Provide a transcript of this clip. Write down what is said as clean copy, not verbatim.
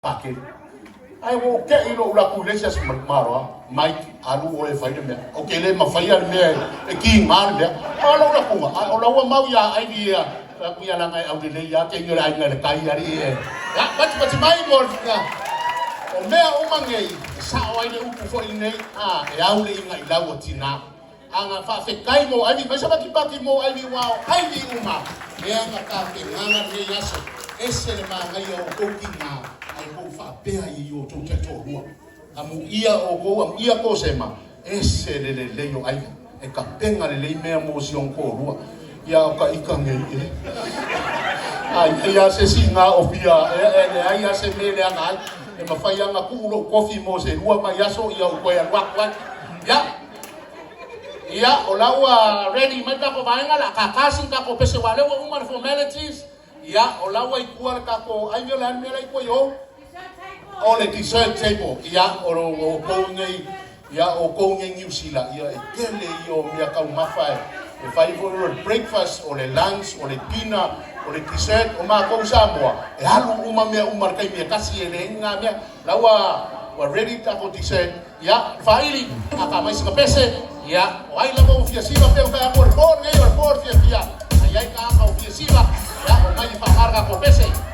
Pakele. Ae ua ou te'i loa ou alu atu i le isi aso malo Mike, alu oe e fai le mea. Ou te le mafaia le mea e kiga le mea. A o lou alu atuga, a o la ua mau ia Ivy ia, fai atu ia leaga e aulelei lava teine o le aiga i le tai alii e. Ia, patipati mai mo le O mea uma nei, e sao ai le upu foi lenei, a, e au le iga i lau o tina. Aga faafetai mo Ivy, mai se patipati mo Ivy aua o Ivy uma, lea na tapenaga lenei aso. Ese le manaia o outou tina, ae tou faapea i outou taitoalua. Amuia outou, amuia Kosema, ese le lelei o Ivy. E tapena lelei mea mo si ona toalua. Ia o ta ita nei e. Ai, ai a se siga o fia, e leai a se mea leaga ai. E mafai lava ona tuu lou kofi mo se 2 vaiaso ia ou toe alu atu ai. Ia, ia, o la ua ready mai tatou vaega, o le a kākā sina tatou pese aua o lea ua uma le formalities. Ia, o la ua i tua le tatou, Ivy o le a le mea la i tua i o? O le dessert table. Ia, o outou nei, ia, outou nei Niu Sila, ia, e tele ia o mea taumafa e fai foi o le breakfast, o le lunch, o le dinner, o le dessert. O matou Samoa, e alu uma mea uma i le taimi e tasi e leai ni na mea. La ua ready tatou dessert. Ia, faili, a mai sina pese, ia, o ai lava ua fia siva pe o fai atu o le po lenei o le po o le fiafia. Ai ai ka aka o fia siva, ia, o mai i whaangara tatou pese.